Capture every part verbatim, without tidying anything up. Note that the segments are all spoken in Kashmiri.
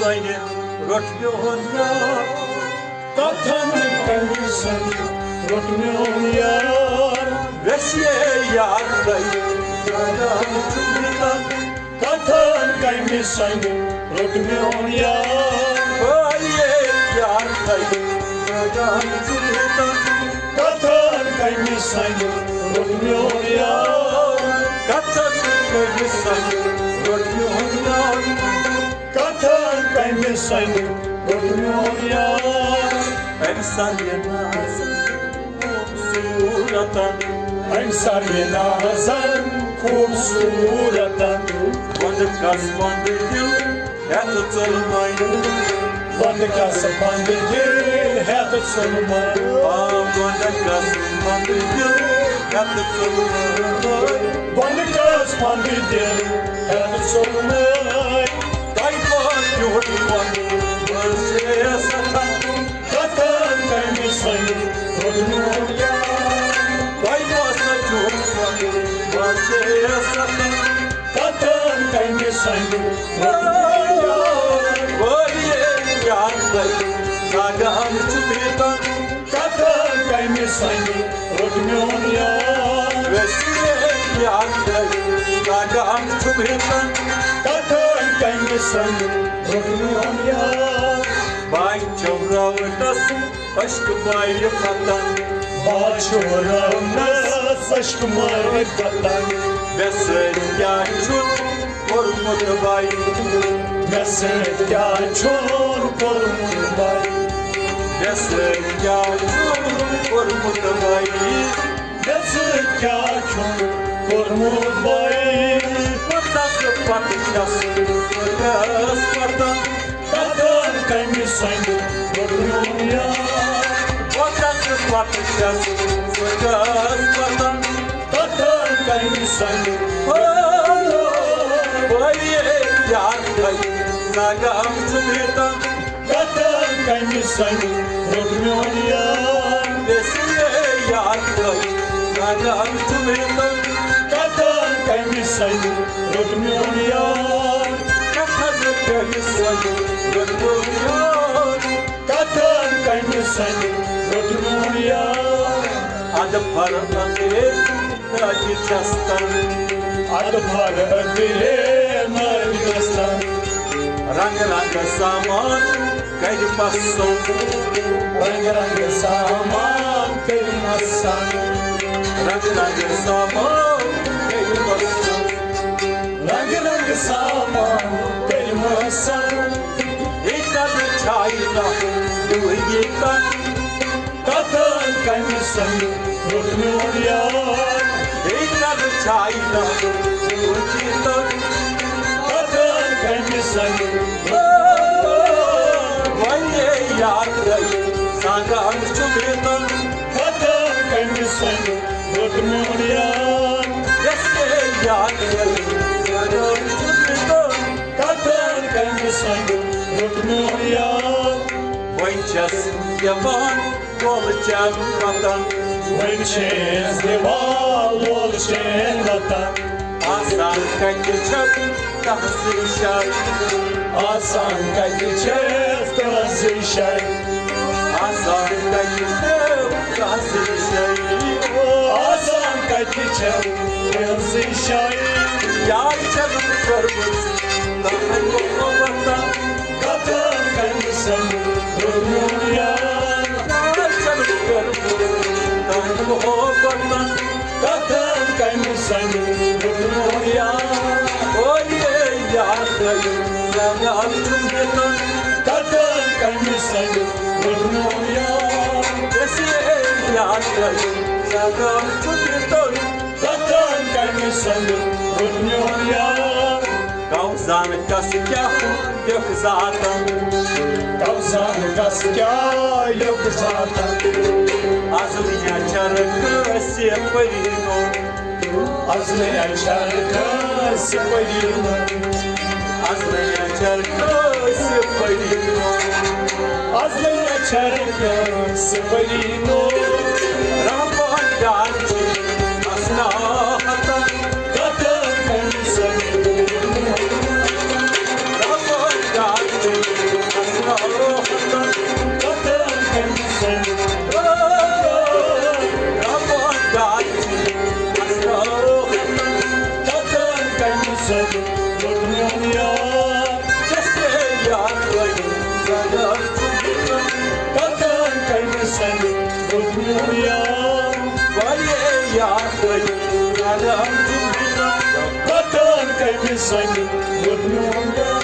روٚٹ میون یار۔ کتھن کمہِ سنگہِ روٚٹ میون یار۔ ویسے یار تۄہہِ جاگان چھُ مِلان۔ کتھن کمہِ سنگہِ روٚٹ میون یار۔ ویسے یار تۄہہِ جاگان چھُ مِلان۔ کتھن کمہِ سنگہِ روٚٹ میون یار۔ کتھن کمہِ سنگہِ روٚٹ میون یار۔ کتھن کمہِ سنگہِ روٚٹ میون یار۔ أمۍ سر یہِ نازن خوٗبصوٗرتن۔ أمۍ سر یہِ نازن خوٗبصوٗرتن۔ وندٕ کس وندٕ دِل ہٮ۪تھ ژوٚلمَے۔ وندٕ کس وندٕ دِل ہٮ۪تھ ژوٚلمَے۔ آ، وندٕ کس وندٕ دِل ہٮ۪تھ ژوٚلمَے۔ وندٕ کس وندٕ دِل ہٮ۪تھ ژوٚلمَے۔ تۄہہِ پاس یُہُنٛد وَنُن بہٕ چھُس سٮ۪ٹھاہ۔ کتھن کمہِ سنگہِ روٚٹ میون یار۔ تۄہہِ پاس یُہُنٛد وَنُن بہٕ چھُس سٮ۪ٹھاہ۔ کتھن کمہِ سنگہِ روٚٹ میون یار۔ واریاہ یار تۄہہِ زاگان چھُ پیٖتن۔ کتھن کمہِ سنگہِ روٚٹ میون یار۔ ویسے یار تۄہہِ زاگان چھُ پیٖتن۔ کتھن کمہِ سنگہِ روٚٹ میون یار۔ بھائی چوراونس عشق مارِ فتن۔ بھائی چوراونس عشق مارِ فتن۔ مےٚ سۭتۍ کیٛاہ چھُ کوٚرمُت بھائی؟ مےٚ سۭتۍ کیٛاہ چھُن کوٚرمُت بھائی؟ مےٚ سۭتۍ کیٛاہ چھُن کوٚرمُت بھائی؟ مےٚ سۭتۍ کیٛاہ چھُن کوٚرمُت بھائی؟ بہٕ تَس پَتہٕ چھَس بہٕ تَس پَتہٕ۔ کَتھَن کَمہِ سۄنٛدِ روٚٹ میون یار؟ بہٕ تَس پَتہٕ چھَس بہٕ تَس پَتہٕ۔ کَتھَن کَمہِ سۄنٛدِ؟ بھائی یار بھائی، زاگام چھُ بیتن۔ کَتھَن کَمہِ سۄنٛدِ روٚٹ میون یار؟ ویسے یار تۄہہِ زاگان چھُ مےٚ تن۔ کَتھَن کَمہِ سۄنٛدِ روٚٹ میون یار؟ کَتھَن کَمہِ سۄنٛدِ روٚٹ میون یار؟ کَتھَن کَمہِ سۄنٛدِ روٚٹ میون یار؟ اَدٕ پھر اَنٛدرے نٲوِتھ چھَس تن۔ اَدٕ پھر اَنٛدرے نٲوِتھ چھَس تن۔ رنگ رنگ سامان کَرِ پسند۔ رنگ رنگ سامان کَرِ پسند۔ رنگ رنگ سامان کَرِ پسند۔ رنگ رنگ سامان کَرِ پسند۔ ییٚتٮ۪ن چھایہِ نہ یوٗہی تن۔ کَتھَن کَمہِ سۄنٛدِ روٚٹ میون یار؟ ییٚتٮ۪ن چھایہِ نہ یوٗہی تن۔ کَتھَن کَمہِ سۄنٛدِ؟ وۄنۍ یار تۄہہِ زاگان چھُ بیتن۔ کَتھَن کَمہِ سۄنٛدِ روٚٹ میون یار؟ ویسے یار تۄہہِ زاگان چھُ بیتن۔ کَتھَن کَمہِ سۄنٛدِ روٚٹ میون یار؟ وۄنۍ چھَس دِوان لول چین وطن۔ وۄنۍ چھَس دِوان لول چین وطن۔ آسان کَتہِ چھَس تَحسین شاعر؟ آسان کَتہِ چھَس تَحسین شاعر؟ آسان کَتہِ چھَس تَحسین شاعر؟ آسان کَتہِ چھَس تَحسین شاعر؟ یار چھَنہٕ کٔرمٕژ تَحسین وطن۔ کَتھَن کَمہِ سۄنٛدِ روٚٹ میون یار؟ یار چھَنہٕ کٔرمٕژ تَحسین وطن۔ کَتھَن کَمہِ سۄنٛدِ روٚٹ میون یار؟ اوے یار تۄہہِ زاگان چھُ بیتن۔ کَتھَن کَمہِ سۄنٛدِ روٚٹ میون یار؟ ویسے یار تۄہہِ زاگان چھُ بیتن۔ کَتھَن کَمہِ سۄنٛدِ روٚٹ میون یار؟ کَو زانہٕ کَس کیٛاہ لیوٚکھ ذاتن۔ کَو زانہٕ کَس کیٛاہ لیوٚکھ ذاتن۔ اَصلٕے اَچھر کٲنٛسہِ پٔری نوٚو۔ اَصلٕے اَچھر کٲنٛسہِ پٔری نوٚو۔ اَصلٕے اَچھر کٲنٛسہِ پٔری نوٚو۔ اَصلٕے اَچھر کٲنٛسہِ پٔری نوٚو۔ رحمان یار چھُ اَسناہَتن۔ کَتھَن کَمہِ سۄنٛدِ روٚٹ میون یار؟ رحمان یار چھُ کتان کمہِ سنگہِ ووٚتھ میون یار؟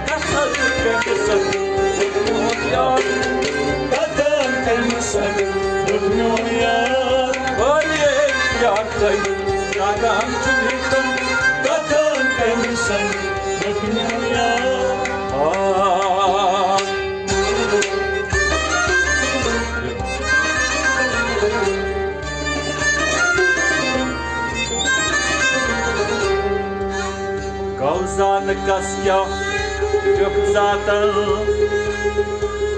کتان کمہِ سنگہِ ووٚتھ میون یار؟ کتان کمہِ سنگہِ ووٚتھ میون یار؟ واریاہ یار تۄہہِ کتان چھُ لیکھُن۔ کتان کمہِ سنگہِ ووٚتھ میون یار؟ آ۔ گوزان کس کیا یُک ذاتن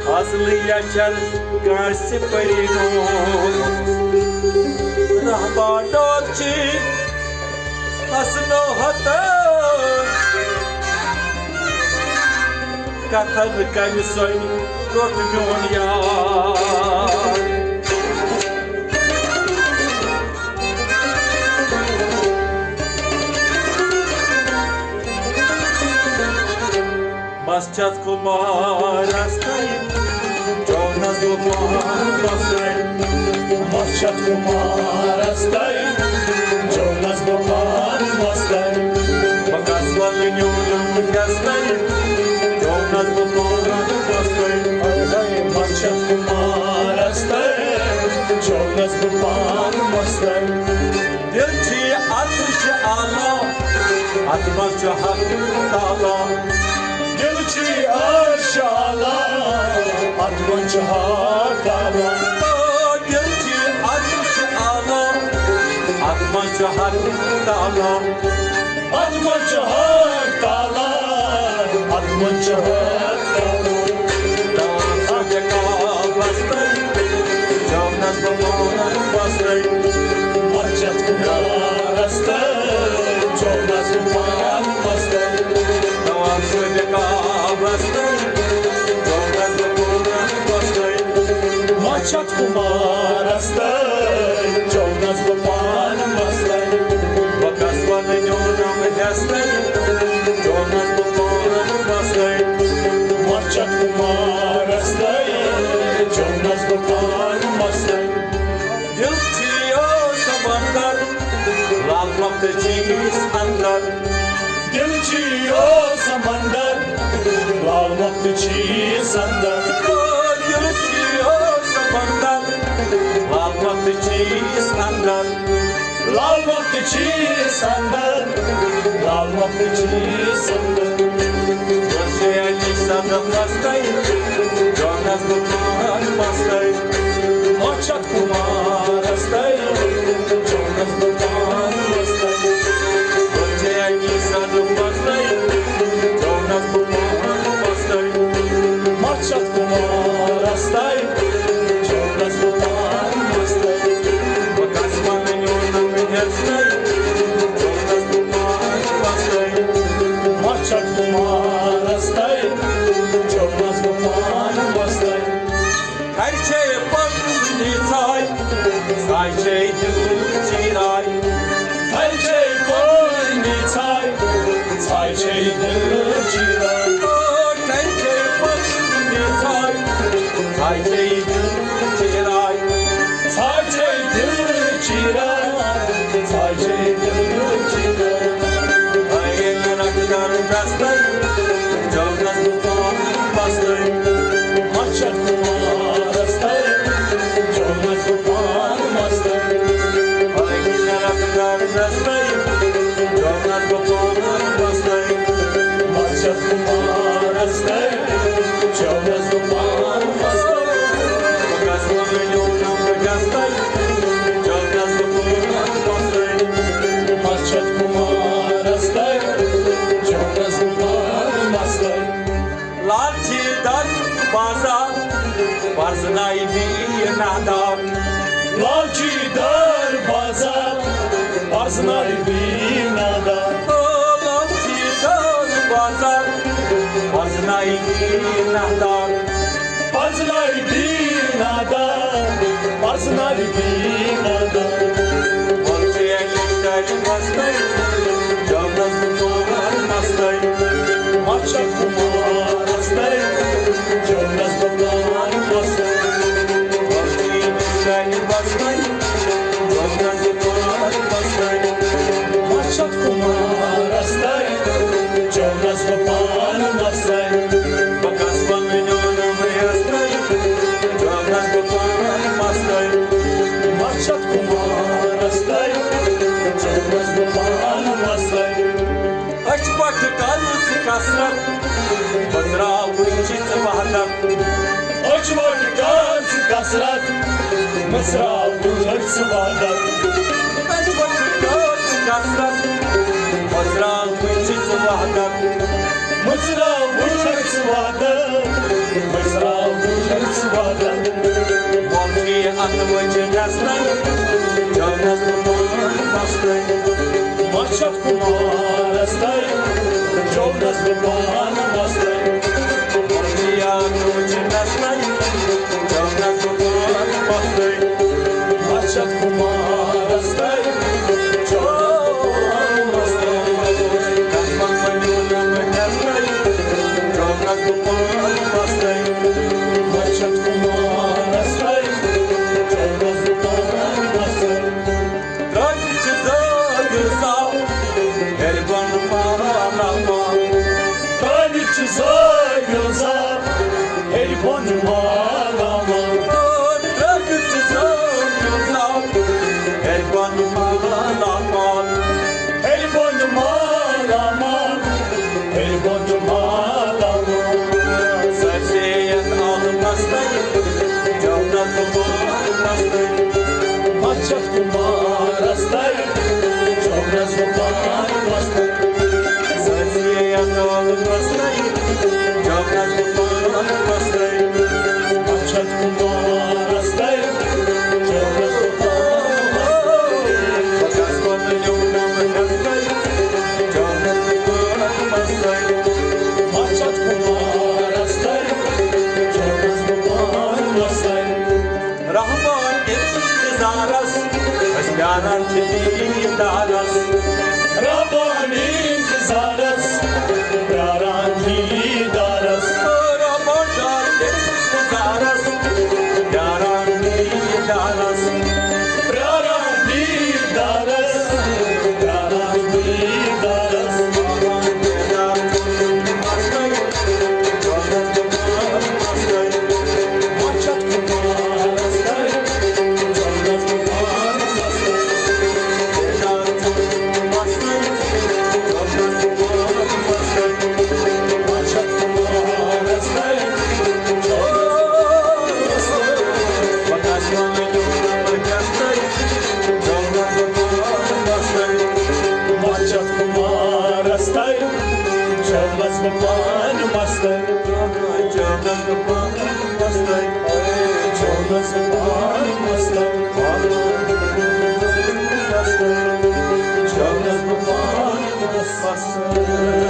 ازلی اچھر کانسہِ پری نو۔ رہبا ڈوکچی حسنو ہتن کتھن کمہِ سۄنہِ روٚٹ میون یار۔ مسجد کمارس تل چونس بہٕ پان مستر۔ مسجد کمارس تل چونس بہٕ پان مستر۔ بہٕ کس ونہٕ نیونم گژھنَے چونس بہٕ پان مستر۔ مسجد کمارس تل چونس بہٕ پان مستر۔ دل چھی عرش اعلیٰ، اتھ منٛز چھُ حق تعالیٰ۔ دل چھی عرش اعلیٰ، اتھ منٛز چھُ حق تعالیٰ۔ او دل چھی عرش اعلیٰ، اتھ منٛز چھُ حق تعالیٰ۔ اتھ منٛز چھُ حق تعالیٰ، اتھ منٛز چھُ حق تعالیٰ۔ دعا چھُ بے کابس تل، جونس بہٕ پان مستر۔ مسجد کمارس تل چونس بہٕ پان مستر۔ دعا چھُ بے کابس تل، جونس بہٕ پان مستر۔ مسجد کمارس تل چونس بہٕ پان مستر۔ بہٕ کس ونہٕ نیونم گژھنَے چونس بہٕ پان مستر۔ مسجد کمارس تل چونس بہٕ پان مستر۔ دل چھی او سمندر، لال مۄکھ تہِ چھیس اندر۔ دل چھی او سمندر، لال مۄکھ تہِ چھیس اندر۔ او دل چھی او سمندر، لال مۄکھ تہِ چھیس اندر۔ لال مۄکھ تہِ چھیس اندر، لال مۄکھ تہِ چھیس اندر۔ بہٕ چھُس علی صدف مستر، جونس بہٕ پان مستر۔ مسجد کمارس تل چونس بہٕ پان مستر۔ بہٕ چھُس علی صدف مستر، جونس بہٕ پان مستر۔ مسجد کمارس تل چونس بہٕ پان مستر۔ بہٕ کس ونہٕ نیونم گژھنَے چونس بہٕ پان مستر۔ مسجد کمارس تل چونس بہٕ پان مستر۔ تھرِ چھے پننی ژاے، ژاے چھے دل چیرای۔ تھرِ چھے پننی ژاے، ژاے چھے دل چیرای۔ او تھرِ چھے پننی ژاے، ژاے چھے دل چیرای۔ ژاے چھے دل چیرای، ژاے چھے دل چیرای۔ آیے رنگ در دستر، جونس بہٕ پان مستر۔ مسجد کمارس تل چونس بہٕ پان مستر۔ آیہِ نرم در دستر، جونس بہٕ پان مستر۔ مسجد کمارس تل چونس بہٕ پان مستر۔ بہٕ کس ونہٕ نیونم گژھنَے چونس بہٕ پان مستر۔ مسجد کمارس تل چونس بہٕ پان مستر۔ لالچی در بازار، پرزنائی بی نادار۔ لالچی در بازار، پرزنائی بی نادار۔ او لالچی در بازار، پرزنائی بی نادار۔ پرزنائی بی نادار، پرزنائی بی نادار۔ بہٕ چھُس علی صدف مستر، جونس بہٕ پان مستر۔ مسجد کمارس تل چونس بہٕ پان مستر۔ بہٕ چھُس علی صدف مستر، جونس بہٕ پان أچھ وَٹ کر ژٕ کثرت، مٕژراو بُجر ژٕ وحدت۔ أچھ وَٹ کر ژٕ کثرت، مٕژراو بُجر ژٕ وحدت۔ مٕژراو بُجر ژٕ وحدت، مٕژراو بُجر ژٕ وحدت۔ وۄلہٕ یہِ اَتھ وٕچھِ نٮ۪صلَے، جانَس بہٕ پانہٕ وۄستَے۔ مَچھَتھ کُمارَس تَے، جوگنَس بہٕ پانہٕ وۄستَے۔ وۄلہٕ یہِ اَتھ وٕچھِ نٮ۪صلَے، جانَس بہٕ پانہٕ وۄستَے۔ مَچھَتھ کُمارَس تَے، جوگنَس بہٕ پانہٕ وۄستَے۔ دَسمَن ؤنِو نہٕ مےٚ نٮ۪صلَے، جوگنَس بہٕ پانہٕ وۄستَے۔ مَچھَتھ کُمارَس تَے، جوگنَس بہٕ پانہٕ وۄستَے۔ درٛۄجہِ چھِ زٲوِل زاو، ہیٚرِ بۄن مالا مال۔ درٛۄجہِ چھِ زٲوِل زاو، ہیٚرِ بۄن مالا مال۔ درٛۄجہِ چھِ زٲوِل زاو، ہیٚرِ بۄن مالا مال۔ ہیٚرِ بۄن مالا مال۔ ہیٚرِ بۄن مالا مال۔ سٲرسٕے یَتھ عالمَس تَے، جوگنَس بہٕ پانہٕ وۄستَے۔ مَچھَتھ کُمارَس تَے، جوگنَس بہٕ پانہٕ وۄستَے۔ سٲرسٕے یَتھ عالمَس تَے، جوگنَس بہٕ پانہٕ وۄستَے۔ مَچھَتھ کُمارَس تَے، جوگنَس بہٕ پانہٕ وۄستَے۔ بہٕ گژھٕ پَنُن یوم نمبر گژھٕ تَے، جوگنَس بہٕ پانہٕ وۄستَے۔ مَچھَتھ کُمارَس تَے، جوگنَس بہٕ پانہٕ وۄستَے۔ رحمان انتظارس، أسۍ پیاران چھِ دیٖدارس۔ رحمان انتظارس، پیاران دیٖدارس۔ رحمان انتظارس، پیاران دیٖدارس۔ پیاران دیٖدارس، پیاران دیٖدارس۔ مَچھَتھ کُمارَس تَے، جوگنَس بہٕ پانہٕ وۄستَے۔ جوگنَس بہٕ پانہٕ وۄستَے۔ جوگنَس بہٕ پانہٕ وۄستَے۔ جوگنَس بہٕ پانہٕ وۄستَے۔